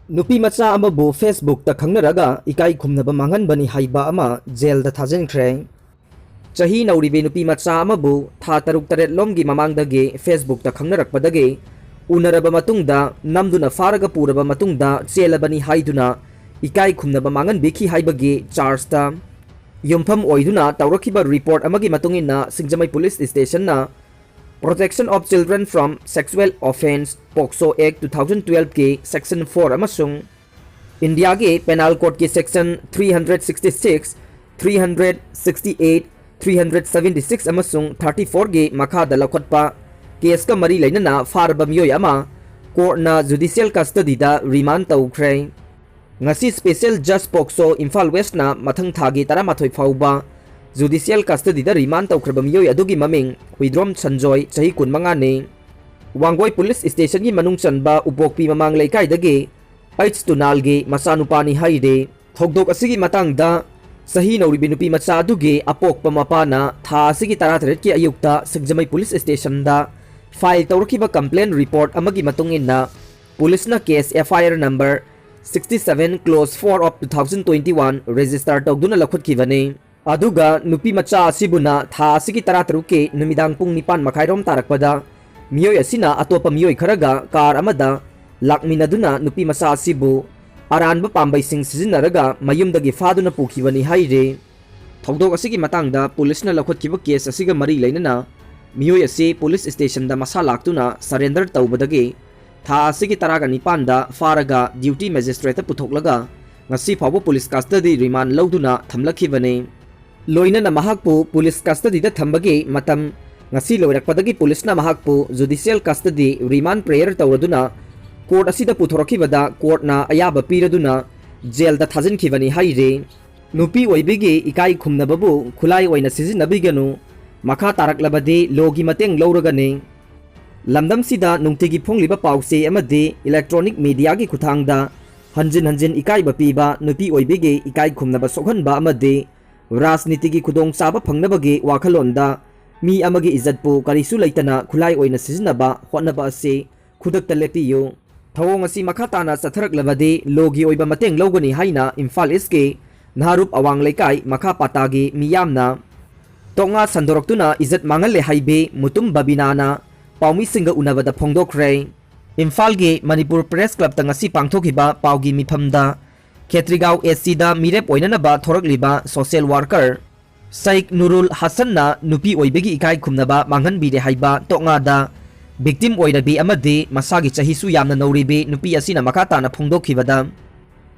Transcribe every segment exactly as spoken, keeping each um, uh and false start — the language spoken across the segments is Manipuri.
ꯅꯨꯄꯤ ꯃꯆꯥ ꯑꯃꯕꯨ Facebookꯇ ꯈꯪꯅꯔꯒ ꯏꯀꯥꯏ ꯈꯨꯝꯅꯕ ꯃꯥꯡꯍꯟꯕꯅꯤ ꯍꯥꯏꯕ ꯑꯃ ꯖꯦꯜꯗ ꯊꯥꯖꯤꯟꯈ꯭ꯔꯦ꯫ ꯆꯍꯤ ꯅꯧꯔꯤꯕꯤ ꯅꯨꯄꯤ ꯃꯆꯥ ꯑꯃꯕꯨ ꯊꯥ ꯇꯔꯨꯛ ꯇꯔꯦꯠ ꯂꯣꯝꯒꯤ ꯃꯃꯥꯡꯗꯒꯤ Facebookꯇ ꯈꯪꯅꯔꯛꯄꯗꯒꯤ ꯎꯅꯔꯕ ꯃꯇꯨꯡꯗ ꯅꯝꯗꯨꯅ ꯐꯥꯔꯒ ꯄꯨꯔꯕ ꯃꯇꯨꯡꯗ ꯆꯦꯜꯂꯕꯅꯤ ꯍꯥꯏꯗꯨꯅ ꯏꯀꯥꯏ ꯈꯨꯝꯅꯕ ꯃꯥꯡꯍꯟꯕꯤꯈꯤ ꯍꯥꯏꯕꯒꯤ ꯆꯥꯔꯖꯇ ꯌꯨꯝꯐꯝ ꯑꯣꯏꯗꯨꯅ ꯇꯧꯔꯛꯈꯤꯕ ꯔꯤꯄꯣꯔꯠ ꯑꯃꯒꯤ ꯃꯇꯨꯡ ꯏꯟꯅ ꯁꯤꯡꯖꯃꯩ police ꯁ꯭ꯇꯦꯁꯟꯅ Protection of Children from Sexual Offence, POCSO Act two thousand twelveꯀꯤ Section four ꯑꯃꯁꯨꯡ ꯏꯟꯗꯤꯌꯥꯒꯤ Penal Codeꯀꯤ Section three hundred sixty six, three hundred sixty eight, three hundred seventy six ꯑꯃꯁꯨꯡ thirty fourꯒꯤ ꯃꯈꯥꯗ ꯂꯧꯈꯠꯄ ꯀꯦꯁꯀ ꯃꯔꯤ ꯂꯩꯅꯅ ꯐꯥꯔꯕ ꯃꯤꯑꯣꯏ ꯑꯃ ꯀꯣꯔꯠꯅ ꯖꯨꯗꯤꯁꯤꯌꯦꯜ ꯀꯁꯇꯗꯤꯗ ꯔꯤꯃꯥꯟ ꯇꯧꯈ꯭ꯔꯦ꯫ ꯉꯁꯤ ꯁ꯭ꯄꯦꯁꯤꯌꯦꯜ ꯖꯖ ꯄꯣꯛꯁꯣ ꯏꯝꯐꯥꯜ ꯋꯦꯁꯅ ꯃꯊꯪ ꯊꯥꯒꯤ ꯇꯔꯥꯃꯥꯊꯣꯏ ꯐꯥꯎꯕ ꯖꯨꯗꯤꯁꯤꯌꯦꯜ ꯀꯁꯇꯗꯤꯗ ꯔꯤꯃꯥꯟ ꯇꯧꯈ꯭ꯔꯕ ꯃꯤꯑꯣꯏ ꯑꯗꯨꯒꯤ ꯃꯃꯤꯡ ꯍꯨꯏꯗ꯭ꯔꯣꯝ ꯁꯟꯖꯣꯏ, ꯆꯍꯤ ꯀꯨꯟꯃꯉꯥꯅꯤ, ꯋꯥꯡꯒꯣꯏ ꯄꯨꯂꯤꯁ ꯁ꯭ꯇꯦꯁꯟꯒꯤ ꯃꯅꯨꯡ ꯆꯟꯕ ꯎꯄꯣꯛꯄꯤ ꯃꯃꯥꯡ ꯂꯩꯀꯥꯏꯗꯒꯤ ꯑꯩꯆ ꯇꯨꯅꯥꯜꯒꯤ ꯃꯆꯥꯅꯨꯄꯥꯅꯤ ꯍꯥꯏꯔꯤ꯫ ꯊꯧꯗꯣꯛ ꯑꯁꯤꯒꯤ ꯃꯇꯥꯡꯗ ꯆꯍꯤ ꯅꯧꯔꯤꯕꯤ ꯅꯨꯄꯤ ꯃꯆꯥ ꯑꯗꯨꯒꯤ ꯑꯄꯣꯛꯄ ꯃꯄꯥꯅ ꯊꯥ ꯑꯁꯤꯒꯤ ꯇꯔꯥꯇꯔꯦꯠꯀꯤ ꯑꯌꯨꯛꯇ ꯁꯤꯡꯖꯃꯩ ꯄꯨꯂꯤꯁ ꯁ꯭ꯇꯦꯁꯟꯗ ꯐꯥꯏꯜ ꯇꯧꯔꯛꯈꯤꯕ ꯀꯝꯄ꯭ꯂꯦꯟ ꯔꯤꯄꯣꯔꯠ ꯑꯃꯒꯤ ꯃꯇꯨꯡ ꯏꯟꯅ ꯄꯨꯂꯤꯁꯅ case F I R number sixty seven clause four of two thousand twenty one register ꯇꯧꯗꯨꯅ ꯂꯧꯈꯠꯈꯤꯕꯅꯤ꯫ ꯑꯗꯨꯒ ꯅꯨꯄꯤ ꯃꯆꯥ ꯑꯁꯤꯕꯨꯅ ꯊꯥ ꯑꯁꯤꯒꯤ ꯇꯔꯥꯇꯔꯨꯛꯀꯤ ꯅꯨꯃꯤꯗꯥꯡ ꯄꯨꯡ ꯅꯤꯄꯥꯟ ꯃꯈꯥꯏꯔꯣꯝ ꯇꯥꯔꯛꯄꯗ ꯃꯤꯑꯣꯏ ꯑꯁꯤꯅ ꯑꯇꯣꯞꯄ ꯃꯤꯑꯣꯏ ꯈꯔꯒ ꯀꯥꯔ ꯑꯃꯗ ꯂꯥꯛꯃꯤꯟꯅꯗꯨꯅ ꯅꯨꯄꯤ ꯃꯆꯥ ꯑꯁꯤꯕꯨ ꯑꯔꯥꯟꯕ ꯄꯥꯝꯕꯩꯁꯤꯡ ꯁꯤꯖꯤꯟꯅꯔꯒ ꯃꯌꯨꯝꯗꯒꯤ ꯐꯥꯗꯨꯅ ꯄꯨꯈꯤꯕꯅꯤ ꯍꯥꯏꯔꯤ꯫ ꯊꯧꯗꯣꯛ ꯑꯁꯤꯒꯤ ꯃꯇꯥꯡꯗ ꯄꯨꯂꯤꯁꯅ ꯂꯧꯈꯠꯈꯤꯕ ꯀꯦꯁ ꯑꯁꯤꯒ ꯃꯔꯤ ꯂꯩꯅꯅ ꯃꯤꯑꯣꯏ ꯑꯁꯤ ꯄꯨꯂꯤꯁ ꯁ꯭ꯇꯦꯁꯟꯗ ꯃꯁꯥ ꯂꯥꯛꯇꯨꯅ ꯁꯔꯦꯟꯗꯔ ꯇꯧꯕꯗꯒꯤ ꯊꯥ ꯑꯁꯤꯒꯤ ꯇꯔꯥꯒ ꯅꯤꯄꯥꯟꯗ ꯐꯥꯔꯒ ꯗ꯭ꯌꯨꯇꯤ ꯃꯦꯖꯤꯁꯇ꯭ꯔꯦꯠꯇ ꯄꯨꯊꯣꯛꯂꯒ ꯉꯁꯤ ꯐꯥꯎꯕ ꯄꯨꯂꯤꯁ ꯀꯁꯇꯗꯤ ꯔꯤꯃꯥꯟ ꯂꯧꯗꯨꯅ ꯊꯝꯂꯛꯈꯤꯕꯅꯤ꯫ ꯂꯣꯏꯅꯅ ꯃꯍꯥꯛꯄꯨ ꯄꯨꯂꯤꯁ ꯀꯁꯇꯗꯤꯗ ꯊꯝꯕꯒꯤ ꯃꯇꯝ ꯉꯁꯤ ꯂꯣꯏꯔꯛꯄꯗꯒꯤ ꯄꯨꯂꯤꯁꯅ ꯃꯍꯥꯛꯄꯨ ꯖꯨꯗꯤꯁꯤꯌꯦꯜ ꯀꯁꯇꯗꯤ ꯔꯤꯃꯥꯟ ꯄ꯭ꯔꯦꯌꯔ ꯇꯧꯔꯗꯨꯅ ꯀꯣꯔꯠ ꯑꯁꯤꯗ ꯄꯨꯊꯣꯔꯛꯈꯤꯕꯗ ꯀꯣꯔꯠꯅ ꯑꯌꯥꯕ ꯄꯤꯔꯗꯨꯅ ꯖꯦꯜꯗ ꯊꯥꯖꯤꯟꯈꯤꯕꯅꯤ ꯍꯥꯏꯔꯤ꯫ ꯅꯨꯄꯤ ꯑꯣꯏꯕꯤꯒꯤ ꯏꯀꯥꯏ ꯈꯨꯝꯅꯕꯕꯨ ꯈꯨꯠꯂꯥꯏ ꯑꯣꯏꯅ ꯁꯤꯖꯤꯟꯅꯕꯤꯒꯅꯨ, ꯃꯈꯥ ꯇꯥꯔꯛꯂꯕꯗꯤ ꯂꯣꯒꯤ ꯃꯇꯦꯡ ꯂꯧꯔꯒꯅꯤ꯫ ꯂꯝꯗꯝꯁꯤꯗ ꯅꯨꯡꯇꯤꯒꯤ ꯐꯣꯡꯂꯤꯕ ꯄꯥꯎꯆꯦ ꯑꯃꯗꯤ ꯏꯂꯦꯛꯇ꯭ꯔꯣꯅꯤꯛ ꯃꯤꯗꯤꯌꯥꯒꯤ ꯈꯨꯠꯊꯥꯡꯗ ꯍꯟꯖꯤꯟ ꯍꯟꯖꯤꯟ ꯏꯀꯥꯏꯕ ꯄꯤꯕ, ꯅꯨꯄꯤ ꯑꯣꯏꯕꯤꯒꯤ ꯏꯀꯥꯏ ꯈꯨꯝꯅꯕ ꯁꯣꯛꯍꯟꯕ ꯑꯃꯗꯤ ꯔꯥꯖꯅꯤꯇꯤꯒꯤ ꯈꯨꯗꯣꯡꯆꯥꯕ ꯐꯪꯅꯕꯒꯤ ꯋꯥꯈꯜꯂꯣꯟꯗ ꯃꯤ ꯑꯃꯒꯤ ꯏꯖꯠꯄꯨ ꯀꯔꯤꯁꯨ ꯂꯩꯇꯅ ꯈꯨꯠꯂꯥꯏ ꯑꯣꯏꯅ ꯁꯤꯖꯤꯟꯅꯕ ꯍꯣꯠꯅꯕ ꯑꯁꯤ ꯈꯨꯗꯛꯇ ꯂꯦꯞꯄꯤꯌꯨ꯫ ꯊꯧꯑꯣꯡ ꯑꯁꯤ ꯃꯈꯥ ꯇꯥꯅ ꯆꯠꯊꯔꯛꯂꯕꯗꯤ ꯂꯣꯒꯤ ꯑꯣꯏꯕ ꯃꯇꯦꯡ ꯂꯧꯒꯅꯤ ꯍꯥꯏꯅ ꯏꯝꯐꯥꯜ ꯏꯁꯀꯤ ꯅꯍꯥꯔꯨꯞ ꯑꯋꯥꯡ ꯂꯩꯀꯥꯏ ꯃꯈꯥ ꯄꯥꯇꯥꯒꯤ ꯃꯤꯌꯥꯝꯅ ꯇꯣꯛꯉꯥ ꯁꯟꯗꯣꯔꯛꯇꯨꯅ ꯏꯖꯠ ꯃꯥꯡꯍꯜꯂꯦ ꯍꯥꯏꯕꯤ ꯃꯨꯇꯨꯝ ꯕꯕꯤꯅꯥꯅ ꯄꯥꯎꯃꯤꯁꯤꯡꯒ ꯎꯅꯕꯗ ꯐꯣꯡꯗꯣꯛꯈ꯭ꯔꯦ꯫ ꯏꯝꯐꯥꯜꯒꯤ ꯃꯅꯤꯄꯨꯔ ꯄ꯭ꯔꯦꯁ ꯀ꯭ꯂꯕꯇ ꯉꯁꯤ ꯄꯥꯡꯊꯣꯛꯈꯤꯕ ꯄꯥꯎꯒꯤ ꯃꯤꯐꯝꯗ ꯈꯦꯇ꯭ꯔꯤꯒꯥꯎ ꯑꯦꯁ ꯁꯤꯗ ꯃꯤꯔꯦꯞ ꯑꯣꯏꯅꯅꯕ ꯊꯣꯔꯛꯂꯤꯕ ꯁꯣꯁꯤꯌꯦꯜ ꯋꯥꯔꯀꯔ ꯁꯩꯈ ꯅꯨꯔꯨꯜ ꯍꯁꯟꯅ ꯅꯨꯄꯤ ꯑꯣꯏꯕꯒꯤ ꯏꯀꯥꯏ ꯈꯨꯝꯅꯕ ꯃꯥꯡꯍꯟꯕꯤꯔꯦ ꯍꯥꯏꯕ ꯇꯣꯛꯉꯥꯗ ꯚꯤꯛꯇꯤꯝ ꯑꯣꯏꯔꯕꯤ ꯑꯃꯗꯤ ꯃꯁꯥꯒꯤ ꯆꯍꯤꯁꯨ ꯌꯥꯝꯅ ꯅꯧꯔꯤꯕꯤ ꯅꯨꯄꯤ ꯑꯁꯤꯅ ꯃꯈꯥ ꯇꯥꯅ ꯐꯣꯡꯗꯣꯛꯈꯤꯕꯗ,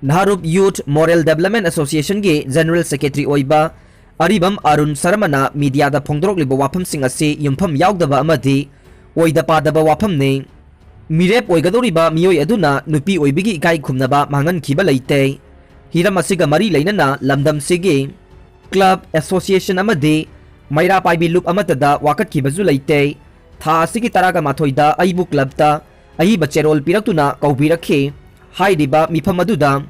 ꯅꯍꯥꯔꯨꯞ ꯌꯨꯊ ꯃꯣꯔꯦꯜ ꯗꯦꯕꯂꯞꯃꯦꯟ ꯑꯦꯁꯣꯁꯤꯌꯦꯁꯟꯒꯤ ꯖꯦꯅꯔꯦꯜ ꯁꯦꯀ꯭ꯔꯦꯇꯔꯤ ꯑꯣꯏꯕ ꯑꯔꯤꯕꯝ ꯑꯔꯨꯟ ꯁꯔꯃꯅ ꯃꯤꯗꯤꯌꯥꯗ ꯐꯣꯡꯗꯣꯔꯛꯂꯤꯕ ꯋꯥꯐꯝꯁꯤꯡ ꯑꯁꯤ ꯌꯨꯝꯐꯝ ꯌꯥꯎꯗꯕ ꯑꯃꯗꯤ ꯑꯣꯏꯗ ꯄꯥꯗꯕ ꯋꯥꯐꯝꯅꯤ꯫ ꯃꯤꯔꯦꯞ ꯑꯣꯏꯒꯗꯧꯔꯤꯕ ꯃꯤꯑꯣꯏ ꯑꯗꯨꯅ ꯅꯨꯄꯤ ꯑꯣꯏꯕꯒꯤ ꯏꯀꯥꯏ ꯈꯨꯝꯅꯕ ꯃꯥꯡꯍꯟꯈꯤꯕ ꯂꯩꯇꯦ꯫ ꯍꯤꯔꯝ ꯑꯁꯤꯒ ꯃꯔꯤ ꯂꯩꯅꯅ ꯂꯝꯗꯝꯁꯤꯒꯤ ꯀ꯭ꯂꯕ, ꯑꯦꯁꯣꯁꯤꯌꯦꯁꯟ ꯑꯃꯗꯤ ꯃꯩꯔꯥ ꯄꯥꯏꯕꯤ ꯂꯨꯞ ꯑꯃꯠꯇꯗ ꯋꯥꯀꯠꯈꯤꯕꯁꯨ ꯂꯩꯇꯦ꯫ ꯊꯥ ꯑꯁꯤꯒꯤ ꯇꯔꯥꯒ ꯃꯥꯊꯣꯏꯗ ꯑꯩꯕꯨ ꯀ꯭ꯂꯕꯇ ꯑꯏꯕ ꯆꯦꯔꯣꯜ ꯄꯤꯔꯛꯇꯨꯅ ꯀꯧꯕꯤꯔꯛꯈꯤ꯫ ꯍꯥꯏꯔꯤꯕ ꯃꯤꯐꯝ ꯑꯗꯨꯗ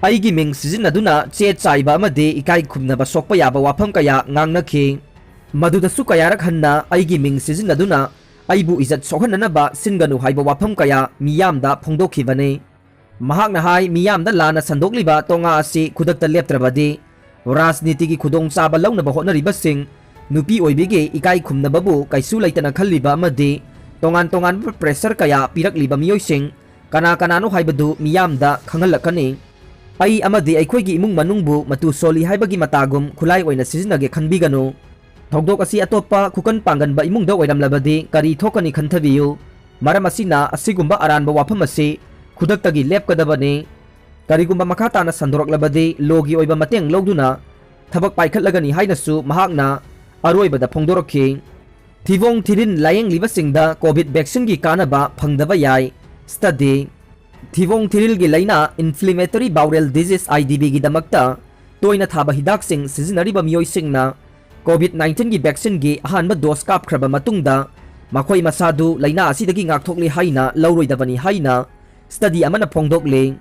ꯑꯩꯒꯤ ꯃꯤꯡ ꯁꯤꯖꯤꯟꯅꯗꯨꯅ ꯆꯦ ꯆꯥꯏꯕ ꯑꯃꯗꯤ ꯏꯀꯥꯏ ꯈꯨꯝꯅꯕ ꯁꯣꯛꯄ ꯌꯥꯕ ꯋꯥꯐꯝ ꯀꯌꯥ ꯉꯥꯡꯅꯈꯤ꯫ ꯃꯗꯨꯗꯁꯨ ꯀꯌꯥꯔꯛ ꯍꯟꯅ ꯑꯩꯒꯤ ꯃꯤꯡ ꯁꯤꯖꯤꯟꯅꯗꯨꯅ ꯑꯩꯕꯨ ꯏꯖꯠ ꯁꯣꯛꯍꯟꯅꯅꯕ ꯁꯤꯟꯒꯅꯨ ꯍꯥꯏꯕ ꯋꯥꯐꯝ ꯀꯌꯥ ꯃꯤꯌꯥꯝꯗ ꯐꯣꯡꯗꯣꯛꯈꯤꯕꯅꯤ꯫ ꯃꯍꯥꯛꯅ ꯍꯥꯏ, ꯃꯤꯌꯥꯝꯗ ꯂꯥꯟꯅ ꯁꯟꯗꯣꯛꯂꯤꯕ ꯇꯣꯉꯥ ꯑꯁꯤ ꯈꯨꯗꯛꯇ ꯂꯦꯞꯇ꯭ꯔꯕꯗꯤ ꯔꯥꯖꯅꯤꯇꯤꯒꯤ ꯈꯨꯗꯣꯡꯆꯥꯕ ꯂꯧꯅꯕ ꯍꯣꯠꯅꯔꯤꯕꯁꯤꯡ, ꯅꯨꯄꯤ ꯑꯣꯏꯕꯤꯒꯤ ꯏꯀꯥꯏ ꯈꯨꯝꯅꯕꯕꯨ ꯀꯩꯁꯨ ꯂꯩꯇꯅ ꯈꯜꯂꯤꯕ ꯑꯃꯗꯤ ꯇꯣꯉꯥꯟ ꯇꯣꯉꯥꯟꯕ ꯄ꯭ꯔꯦꯁꯔ ꯀꯌꯥ ꯄꯤꯔꯛꯂꯤꯕ ꯃꯤꯑꯣꯏꯁꯤꯡ ꯀꯅꯥ ꯀꯅꯥꯅꯣ ꯍꯥꯏꯕꯗꯨ ꯃꯤꯌꯥꯝꯗ ꯈꯪꯍꯜꯂꯛꯀꯅꯤ꯫ ꯑꯩ ꯑꯃꯗꯤ ꯑꯩꯈꯣꯏꯒꯤ ꯏꯃꯨꯡ ꯃꯅꯨꯡꯕꯨ ꯃꯇꯨ ꯁꯣꯜꯂꯤ ꯍꯥꯏꯕꯒꯤ ꯃꯇꯥꯒꯨꯝ ꯈꯨꯠꯂꯥꯏ ꯑꯣꯏꯅ ꯁꯤꯖꯤꯟꯅꯒꯦ ꯈꯟꯕꯤꯒꯅꯨ꯫ ꯊꯧꯗꯣꯛ ꯑꯁꯤ ꯑꯇꯣꯞꯄ ꯈꯨꯀꯟ ꯄꯥꯡꯒꯟꯕ ꯏꯃꯨꯡꯗ ꯑꯣꯏꯔꯝꯂꯕꯗꯤ ꯀꯔꯤ ꯊꯣꯛꯀꯅꯤ ꯈꯟꯊꯕꯤꯌꯨ꯫ ꯃꯔꯝ ꯑꯁꯤꯅ ꯑꯁꯤꯒꯨꯝꯕ ꯑꯔꯥꯟꯕ ꯋꯥꯐꯝ ꯑꯁꯤ ꯈꯨꯗꯛꯇꯒꯤ ꯂꯦꯞꯀꯗꯕꯅꯤ꯫ ꯀꯔꯤꯒꯨꯝꯕ ꯃꯈꯥ ꯇꯥꯅ ꯁꯟꯗꯣꯔꯛꯂꯕꯗꯤ ꯂꯣꯒꯤ ꯑꯣꯏꯕ ꯃꯇꯦꯡ ꯂꯧꯗꯨꯅ ꯊꯕꯛ ꯄꯥꯏꯈꯠꯂꯒꯅꯤ ꯍꯥꯏꯅꯁꯨ ꯃꯍꯥꯛꯅ ꯑꯔꯣꯏꯕꯗ ꯐꯣꯡꯗꯣꯔꯛꯈꯤ꯫ ꯊꯤꯕꯣꯡ ꯊꯤꯔꯤꯟ ꯂꯥꯌꯦꯡꯂꯤꯕꯁꯤꯡꯗ ꯀꯣꯚꯤꯗ ꯚꯦꯛꯁꯤꯟꯒꯤ ꯀꯥꯟꯅꯕ ꯐꯪꯗꯕ ꯌꯥꯏ꯫ ꯁ꯭ꯇꯗꯤ꯫ ꯊꯤꯕꯣꯡ ꯊꯤꯔꯤꯜꯒꯤ ꯂꯥꯏꯅꯥ, ꯏꯟꯐ꯭ꯂꯦꯃꯦꯇꯔꯤ ꯕꯥꯎꯔꯦꯜ ꯗꯤꯖꯤꯖ, ꯑꯥꯏ ꯗꯤ ꯕꯤꯒꯤꯗꯃꯛꯇ ꯇꯣꯏꯅ ꯊꯥꯕ ꯍꯤꯗꯥꯛꯁꯤꯡ ꯁꯤꯖꯤꯟꯅꯔꯤꯕ ꯃꯤꯑꯣꯏꯁꯤꯡꯅ ꯀꯣꯚꯤꯗ ꯅꯥꯏꯟꯇꯤꯟꯒꯤ ꯚꯦꯛꯁꯤꯟꯒꯤ ꯑꯍꯥꯟꯕ ꯗꯣꯁ ꯀꯥꯞꯈ꯭ꯔꯕ ꯃꯇꯨꯡꯗ ꯃꯈꯣꯏ ꯃꯁꯥꯗꯨ ꯂꯥꯏꯅꯥ ꯑꯁꯤꯗꯒꯤ ꯉꯥꯛꯊꯣꯛꯂꯦ ꯍꯥꯏꯅ ꯂꯧꯔꯣꯏꯗꯕꯅꯤ ꯍꯥꯏꯅ ꯁ꯭ꯇꯗꯤ ꯑꯃꯅ ꯐꯣꯡꯗꯣꯛꯂꯤ꯫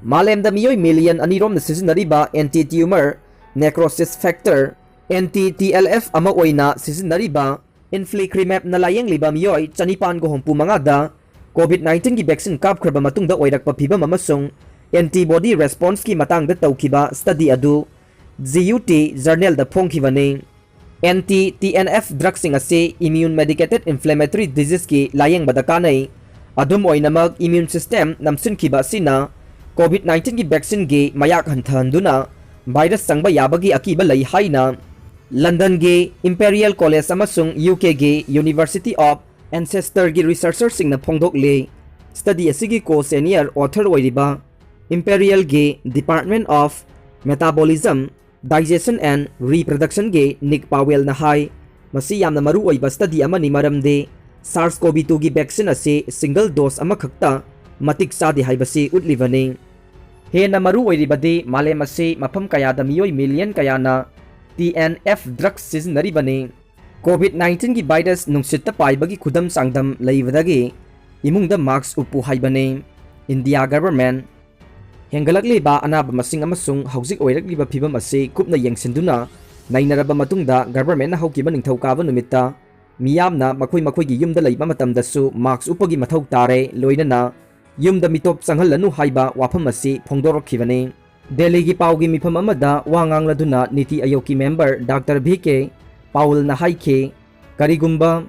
ꯃꯥꯂꯦꯝꯗ ꯃꯤꯑꯣꯏ ꯃꯤꯂꯤꯌꯟ ꯑꯅꯤ ꯔꯣꯝꯅ ꯁꯤꯖꯤꯟꯅꯔꯤꯕ anti tumour necrosis factor, anti T L F ꯑꯃ ꯑꯣꯏꯅ ꯁꯤꯖꯤꯟꯅꯔꯤꯕ ꯏꯟꯐ꯭ꯂꯤꯀ꯭ꯔꯤꯃꯦꯞꯅ ꯂꯥꯌꯦꯡꯂꯤꯕ ꯃꯤꯑꯣꯏ ꯆꯅꯤꯄꯥꯟꯒ ꯍꯨꯝꯐꯨ ꯃꯉꯥꯗ COVID nineteen ꯒꯤ vaccine ꯀꯥꯞꯈ꯭ꯔꯕ ꯃꯇꯨꯡꯗ ꯑꯣꯏꯔꯛꯄ ꯐꯤꯕꯝ ꯑꯃꯁꯨꯡ antibody response ꯀꯤ ꯃꯇꯥꯡꯗ ꯇꯧꯈꯤꯕ study ꯑꯗꯨ G U T journal ꯗ ꯐꯣꯡꯈꯤꯕꯅꯤ꯫ Anti T N F drug ꯁꯤꯡ ꯑꯁꯤ immune mediated inflammatory disease ꯀꯤ ꯂꯥꯌꯦꯡꯕꯗ ꯀꯥꯟꯅꯩ꯫ ꯑꯗꯨꯝ ꯑꯣꯏꯅꯃꯛ, immune system ꯅꯝꯁꯤꯟꯈꯤꯕ ꯑꯁꯤꯅ COVID nineteen ꯒꯤ vaccine ꯒꯤ ꯃꯌꯥꯛ ꯍꯟꯊꯍꯟꯗꯨꯅ virus ꯆꯪꯕ ꯌꯥꯕꯒꯤ ꯑꯀꯤꯕ ꯂꯩ ꯍꯥꯏꯅ London ꯒꯤ Imperial College ꯑꯃꯁꯨꯡ U K ꯒꯤ University of Exeter ꯒꯤ researcher ꯁꯤꯡꯅ ꯐꯣꯡꯗꯣꯛꯂꯤ꯫ Study ꯑꯁꯤꯒꯤ co-senior author ꯑꯣꯏꯔꯤꯕ Imperial ꯒꯤ Department of Metabolism, Digestion and Reproduction ꯒꯤ Nick Powell ꯅ ꯍꯥꯏ, "ꯃꯁꯤ ꯌꯥꯝꯅ ꯃꯔꯨ ꯑꯣꯏꯕ study ꯑꯃꯅꯤ, ꯃꯔꯝꯗꯤ SARS-CoV two ꯒꯤ vaccine ꯑꯁꯤ single dose ꯑꯃꯈꯛꯇ ꯃꯇꯤꯛ ꯆꯥꯗꯦ ꯍꯥꯏꯕꯁꯤ ꯎꯠꯂꯤꯕꯅꯤ꯫ ꯍꯦꯟꯅ ꯃꯔꯨ ꯑꯣꯏꯔꯤꯕꯗꯤ, ꯃꯥꯂꯦꯝ ꯑꯁꯤ ꯃꯐꯝ ꯀꯌꯥꯗ ꯃꯤꯑꯣꯏ million ꯀꯌꯥꯅ T N F drug ꯁꯤꯖꯤꯟꯅꯔꯤꯕꯅꯤ꯫ COVID nineteen ꯒꯤ virus ꯅꯨꯡꯁꯤꯠꯇ ꯄꯥꯏꯕꯒꯤ ꯈꯨꯗꯝ ꯆꯥꯡꯗꯝ ꯂꯩꯕꯗꯒꯤ ꯏꯃꯨꯡꯗ mask ꯎꯞꯄꯨ ꯍꯥꯏꯕꯅꯤ꯫ India government ꯍꯦꯟꯒꯠꯂꯛꯂꯤꯕ ꯑꯅꯥꯕ ꯃꯁꯤꯡ ꯑꯃꯁꯨꯡ ꯍꯧꯖꯤꯛ ꯑꯣꯏꯔꯛꯂꯤꯕ ꯐꯤꯕꯝ ꯑꯁꯤ ꯀꯨꯞꯅ ꯌꯦꯡꯁꯤꯟꯗꯨꯅ ꯅꯩꯅꯔꯕ ꯃꯇꯨꯡꯗ, government ꯅ ꯍꯧꯈꯤꯕ ꯅꯤꯡꯊꯧꯀꯥꯕ ꯅꯨꯃꯤꯠꯇ ꯃꯤꯌꯥꯝꯅ ꯃꯈꯣꯏ ꯃꯈꯣꯏꯒꯤ ꯌꯨꯝꯗ ꯂꯩꯕ ꯃꯇꯝꯗꯁꯨ mask ꯎꯞꯄꯒꯤ ꯃꯊꯧ ꯇꯥꯔꯦ, ꯂꯣꯏꯅꯅ ꯌꯨꯝꯗ ꯃꯤꯇꯣꯞ ꯆꯪꯍꯜꯂꯅꯨ ꯍꯥꯏꯕ ꯋꯥꯐꯝ ꯑꯁꯤ ꯐꯣꯡꯗꯣꯔꯛꯈꯤꯕꯅꯤ꯫ ꯗꯦꯜꯂꯤꯒꯤ ꯄꯥꯎꯒꯤ ꯃꯤꯐꯝ ꯑꯃꯗ ꯋꯥ ꯉꯥꯡꯂꯗꯨꯅ NITI Aayog ꯀꯤ member Doctor V K Powell ꯅ ꯍꯥꯏꯈꯤ, "ꯀꯔꯤꯒꯨꯝꯕ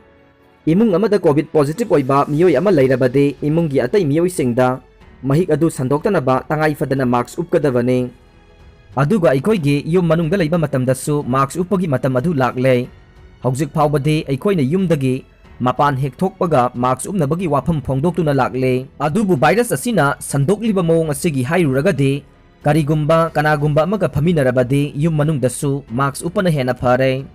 ꯏꯃꯨꯡ ꯑꯃꯗ COVID positive ꯑꯣꯏꯕ ꯃꯤꯑꯣꯏ ꯑꯃ ꯂꯩꯔꯕꯗꯤ, ꯏꯃꯨꯡꯒꯤ ꯑꯇꯩ ꯃꯤꯑꯣꯏꯁꯤꯡꯗ ꯃꯍꯤꯛ ꯑꯗꯨ ꯁꯟꯗꯣꯛꯇꯅꯕ ꯇꯉꯥꯏ ꯐꯗꯅ mask ꯎꯞꯀꯗꯕꯅꯤ꯫ ꯑꯗꯨꯒ ꯑꯩꯈꯣꯏꯒꯤ ꯌꯨꯝ ꯃꯅꯨꯡꯗ ꯂꯩꯕ ꯃꯇꯝꯗꯁꯨ mask ꯎꯞꯄꯒꯤ ꯃꯇꯝ ꯑꯗꯨ ꯂꯥꯛꯂꯦ꯫ ꯍꯧꯖꯤꯛ ꯐꯥꯎꯕꯗꯤ ꯑꯩꯈꯣꯏꯅ ꯌꯨꯝꯗꯒꯤ ꯃꯄꯥꯟ ꯍꯦꯛ ꯊꯣꯛꯄꯒ mask ꯎꯞꯅꯕꯒꯤ ꯋꯥꯐꯝ ꯐꯣꯡꯗꯣꯛꯇꯨꯅ ꯂꯥꯛꯂꯦ꯫ ꯑꯗꯨꯕꯨ virus ꯑꯁꯤꯅ ꯁꯟꯗꯣꯛꯂꯤꯕ ꯃꯑꯣꯡ ꯑꯁꯤꯒꯤ ꯍꯥꯏꯔꯨꯔꯒꯗꯤ, ꯀꯔꯤꯒꯨꯝꯕ ꯀꯅꯥꯒꯨꯝꯕ ꯑꯃꯒ ꯐꯝꯃꯤꯟꯅꯔꯕꯗꯤ ꯌꯨꯝ ꯃꯅꯨꯡꯗꯁꯨ mask ꯎꯞꯄꯅ ꯍꯦꯟꯅ ꯐꯔꯦ"꯫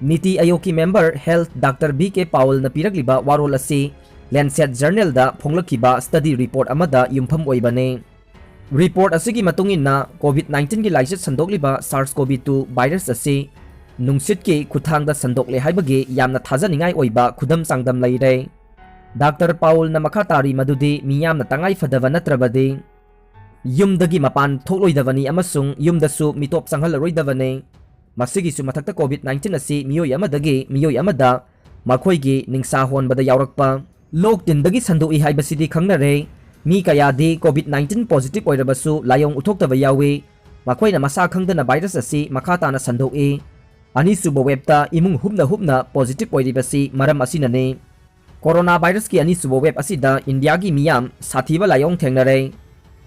NITI Aayog ꯀꯤ member health Doctor V K Powell ꯅ ꯄꯤꯔꯛꯂꯤꯕ ꯋꯥꯔꯣꯜ ꯑꯁꯤ Lancet journal ꯗ ꯐꯣꯡꯂꯛꯈꯤꯕ study report ꯑꯃꯗ ꯌꯨꯝꯐꯝ ꯑꯣꯏꯕꯅꯤ꯫ Report ꯑꯁꯤꯒꯤ ꯃꯇꯨꯡ ꯏꯟꯅ, COVID nineteen ꯒꯤ ꯂꯥꯏꯆꯠ ꯁꯟꯗꯣꯛꯂꯤꯕ SARS-CoV two virus ꯑꯁꯤ ꯅꯨꯡꯁꯤꯠꯀꯤ ꯈꯨꯠꯊꯥꯡꯗ ꯁꯟꯗꯣꯛꯂꯦ ꯍꯥꯏꯕꯒꯤ ꯌꯥꯝꯅ ꯊꯥꯖꯅꯤꯡꯉꯥꯏ ꯑꯣꯏꯕ ꯈꯨꯗꯝ ꯆꯥꯡꯗꯝ ꯂꯩꯔꯦ꯫ Doctor Powell ꯅ ꯃꯈꯥ ꯇꯥꯔꯤ ꯃꯗꯨꯗꯤ ꯃꯤꯌꯥꯝꯅ ꯇꯉꯥꯏ ꯐꯗꯕ ꯅꯠꯇ꯭ꯔꯕꯗꯤ ꯌꯨꯝꯗꯒꯤ ꯃꯄꯥꯟ ꯊꯣꯛꯂꯣꯏꯗꯕꯅꯤ ꯑꯃꯁꯨꯡ ꯌꯨꯝꯗꯁꯨ ꯃꯤꯇꯣꯞ ꯆꯪꯍꯜꯂꯔꯣꯏꯗꯕꯅꯤ꯫ ꯃꯁꯤꯒꯤꯁꯨ ꯃꯊꯛꯇ, COVID nineteen ꯑꯁꯤ ꯃꯤꯑꯣꯏ ꯑꯃꯗꯒꯤ ꯃꯤꯑꯣꯏ ꯑꯃꯗ ꯃꯈꯣꯏꯒꯤ ꯅꯤꯡꯁꯥ ꯍꯣꯟꯕꯗ ꯌꯥꯎꯔꯛꯄ, ꯂꯣꯛ ꯇꯤꯟꯗꯒꯤ ꯁꯟꯗꯣꯛꯏ ꯍꯥꯏꯕꯁꯤꯗꯤ ꯈꯪꯅꯔꯦ꯫ ꯃꯤ ꯀꯌꯥꯗꯤ COVID nineteen positive ꯑꯣꯏꯔꯕꯁꯨ ꯂꯥꯏꯑꯣꯡ ꯎꯠꯊꯣꯛꯇꯕ ꯌꯥꯎꯏ꯫ ꯃꯈꯣꯏꯅ ꯃꯁꯥ ꯈꯪꯗꯅ virus ꯑꯁꯤ ꯃꯈꯥ ꯇꯥꯅ ꯁꯟꯗꯣꯛꯏ꯫ ꯑꯅꯤꯁꯨꯕ waveꯇ ꯏꯃꯨꯡ ꯍꯨꯞꯅ ꯍꯨꯞꯅ positive ꯑꯣꯏꯔꯤꯕꯁꯤ ꯃꯔꯝ ꯑꯁꯤꯅꯅꯤ꯫ Corona virusꯀꯤ ꯑꯅꯤꯁꯨꯕ wave ꯑꯁꯤꯗ ꯏꯟꯗꯤꯌꯥꯒꯤ ꯃꯤꯌꯥꯝ ꯁꯥꯊꯤꯕ ꯂꯥꯏꯑꯣꯡ ꯊꯦꯡꯅꯔꯦ꯫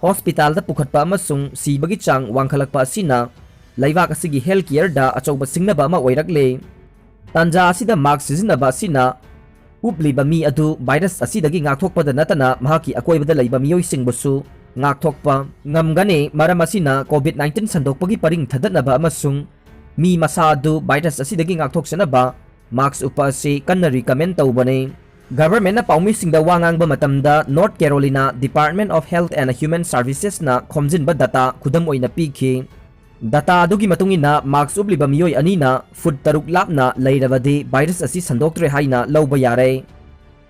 Hospitalꯗ ꯄꯨꯈꯠꯄ ꯑꯃꯁꯨꯡ ꯁꯤꯕꯒꯤ ꯆꯥꯡ ꯋꯥꯡꯈꯠꯂꯛꯄ ꯑꯁꯤꯅ ꯂꯩꯕꯥꯛ ꯑꯁꯤꯒꯤ health careꯗ ꯑꯆꯧꯕ ꯁꯤꯡꯅꯕ ꯑꯃ ꯑꯣꯏꯔꯛꯂꯦ꯫ ꯇꯥꯟꯖꯥ ꯑꯁꯤꯗ mask ꯁꯤꯖꯤꯟꯅꯕ ꯑꯁꯤꯅ ꯎꯞꯂꯤꯕ ꯃꯤ ꯑꯗꯨ virus ꯑꯁꯤꯗꯒꯤ ꯉꯥꯛꯊꯣꯛꯄꯗ ꯅꯠꯇꯅ ꯃꯍꯥꯛꯀꯤ ꯑꯀꯣꯏꯕꯗ ꯂꯩꯕ ꯃꯤꯑꯣꯏꯁꯤꯡꯕꯨꯁꯨ ꯉꯥꯛꯊꯣꯛꯄ ꯉꯝꯒꯅꯤ꯫ ꯃꯔꯝ ꯑꯁꯤꯅ COVID nineteen ꯁꯟꯗꯣꯛꯄꯒꯤ ꯄꯔꯤꯡ ꯊꯗꯠꯅꯕ ꯑꯃꯁꯨꯡ ꯃꯤ ꯃꯁꯥ ꯑꯗꯨ virus ꯑꯁꯤꯗꯒꯤ ꯉꯥꯛꯊꯣꯛꯆꯅꯕ mask ꯎꯞꯄ ꯑꯁꯤ ꯀꯟꯅ recommend ꯇꯧꯕꯅꯤ꯫ Governmentꯅ ꯄꯥꯎꯃꯤꯁꯤꯡꯗ ꯋꯥ ꯉꯥꯡꯕ ꯃꯇꯝꯗ North Carolina Department of Health and Human Servicesꯅ ꯈꯣꯝꯖꯤꯟꯕ data ꯈꯨꯗꯝ ꯑꯣꯏꯅ ꯄꯤꯈꯤ꯫ Data ꯑꯗꯨꯒꯤ ꯃꯇꯨꯡ ꯏꯟꯅ, mask ꯎꯞꯂꯤꯕ ꯃꯤꯑꯣꯏ ꯑꯅꯤꯅ foot ꯇꯔꯨꯛ ꯂꯥꯞꯅ ꯂꯩꯔꯕꯗꯤ virus ꯑꯁꯤ ꯁꯟꯗꯣꯛꯇ꯭ꯔꯦ ꯍꯥꯏꯅ ꯂꯧꯕ ꯌꯥꯔꯦ꯫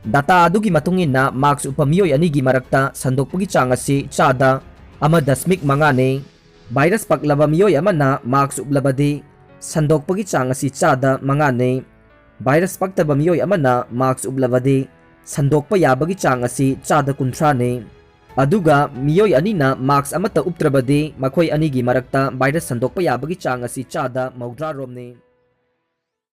Data ꯑꯗꯨꯒꯤ ꯃꯇꯨꯡ ꯏꯟꯅ, mask ꯎꯞꯄ ꯃꯤꯑꯣꯏ ꯑꯅꯤꯒꯤ ꯃꯔꯛꯇ ꯁꯟꯗꯣꯛꯄꯒꯤ ꯆꯥꯡ ꯑꯁꯤ ꯆꯥꯗ ꯑꯃ ꯗꯁꯃꯤꯛ ꯃꯉꯥꯅꯤ꯫ Virus ꯄꯛꯂꯕ ꯃꯤꯑꯣꯏ ꯑꯃꯅ mask ꯎꯞꯂꯕꯗꯤ ꯁꯟꯗꯣꯛꯄꯒꯤ ꯆꯥꯡ ꯑꯁꯤ ꯆꯥꯗ ꯃꯉꯥꯅꯤ꯫ Virus ꯄꯛꯇꯕ ꯃꯤꯑꯣꯏ ꯑꯃꯅ mask ꯎꯞꯂꯕꯗꯤ ꯁꯟꯗꯣꯛꯄ ꯌꯥꯕꯒꯤ ꯆꯥꯡ ꯑꯁꯤ ꯆꯥꯗ ꯀꯨꯟꯊ꯭ꯔꯥꯅꯤ꯫ ꯑꯗꯨꯒ ꯃꯤꯑꯣꯏ ꯑꯅꯤꯅ mask ꯑꯃꯠꯇ ꯎꯞꯇ꯭ꯔꯕꯗꯤ ꯃꯈꯣꯏ ꯑꯅꯤꯒꯤ ꯃꯔꯛꯇ virus ꯁꯟꯗꯣꯛꯄ ꯌꯥꯕꯒꯤ ꯆꯥꯡ ꯑꯁꯤ ꯆꯥꯗ ꯃꯧꯗ꯭ꯔꯥ ꯔꯣꯝꯅꯤ꯫